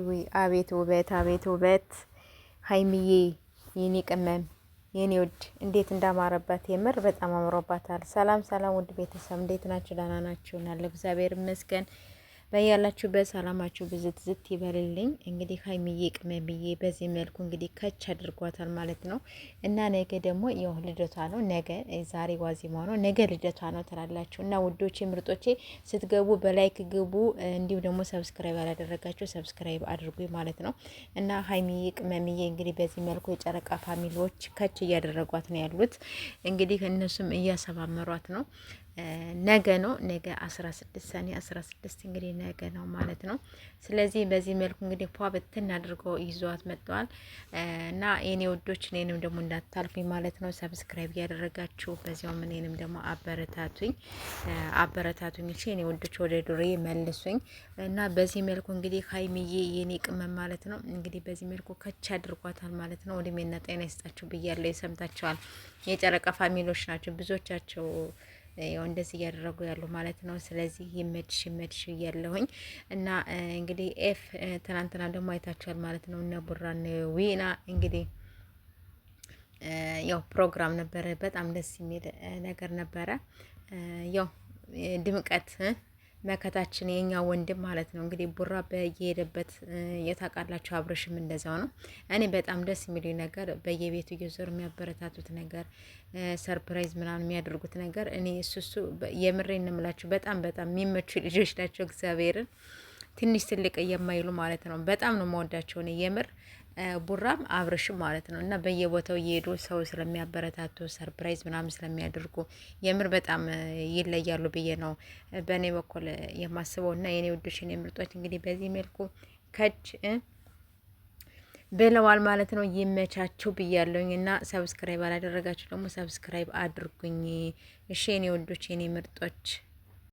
ውይ! አቤት ውበት፣ አቤት ውበት! ሀይሚዬ የኔ ቅመም የኔ ውድ እንዴት እንዳማረባት የምር በጣም አምሮባታል። ሰላም ሰላም፣ ውድ ቤተሰብ እንዴት ናችሁ? ደህና ናችሁ? ናለ እግዚአብሔር ይመስገን። በያላችሁበት ሰላማችሁ ብዝት ዝት ይበልልኝ። እንግዲህ ሀይሚዬ ቅመምዬ በዚህ መልኩ እንግዲህ ከች አድርጓታል ማለት ነው እና ነገ ደግሞ ያው ልደቷ ነው። ነገ ዛሬ ዋዜማ ነው፣ ነገ ልደቷ ነው ትላላችሁ እና ውዶቼ ምርጦቼ ስትገቡ በ like ግቡ፣ እንዲሁም ደግሞ subscribe ያላደረጋችሁ subscribe አድርጉ ማለት ነው እና ሀይሚዬ ቅመምዬ እንግዲህ በዚህ መልኩ የጨረቃ family ዎች ከች እያደረጓት ነው ያሉት። እንግዲህ እነሱም እያሰባመሯት ነው። ነገ ነው። ነገ 16 ሰኔ 16 እንግዲህ ነገ ነው ማለት ነው። ስለዚህ በዚህ መልኩ እንግዲህ ፏ ብትን አድርገው ይዘዋት መጥተዋል እና የኔ ውዶች እኔንም ደግሞ እንዳታልፉኝ ማለት ነው። subscribe እያደረጋችሁ በዚያውም እኔንም ደግሞ አበረታቱኝ አበረታቱኝ። እሺ የኔ ውዶች ወደ ዱሬ መልሱኝ እና በዚህ መልኩ እንግዲህ ሀይሚዬ የኔ ቅመም ማለት ነው እንግዲህ በዚህ መልኩ ከች አድርጓታል ማለት ነው። እድሜና ጤና ይስጣችሁ ብያለሁ። ይሰምታቸዋል። የጨረቃ family ዎች ናቸው ብዙዎቻቸው ያው እንደዚህ እያደረጉ ያሉ ማለት ነው። ስለዚህ ይመችሽ ይመችሽ እያለሁኝ እና እንግዲህ ኤፍ ትናንትና ደግሞ አይታችኋል ማለት ነው። እነ ቡራን ዊና እንግዲህ ያው ፕሮግራም ነበረ። በጣም ደስ የሚል ነገር ነበረ። ያው ድምቀት መከታችን የኛ ወንድም ማለት ነው። እንግዲህ ቡራ በየሄደበት የታውቃላችሁ፣ አብርሽም እንደዛው ነው። እኔ በጣም ደስ የሚሉኝ ነገር በየቤቱ እየዞሩ የሚያበረታቱት ነገር፣ surprise ምናምን የሚያደርጉት ነገር እኔ እሱ እሱ የምሬ እንምላችሁ በጣም በጣም የሚመቹ ልጆች ናቸው። እግዚአብሔርን ትንሽ ትልቅ የማይሉ ማለት ነው። በጣም ነው መወዳቸው እኔ የምር ቡራም አብርሽም ማለት ነው። እና በየቦታው እየሄዱ ሰው ስለሚያበረታቱ surprise ምናምን ስለሚያደርጉ የምር በጣም ይለያሉ ብዬ ነው በእኔ በኩል የማስበው። እና የኔ ውዶች የኔ ምርጦች እንግዲህ በዚህ መልኩ ከች ብለዋል ማለት ነው። ይመቻችሁ ብያለሁኝ። እና subscribe አላደረጋችሁ ደግሞ subscribe አድርጉኝ። እሺ የኔ ውዶች የኔ ምርጦች።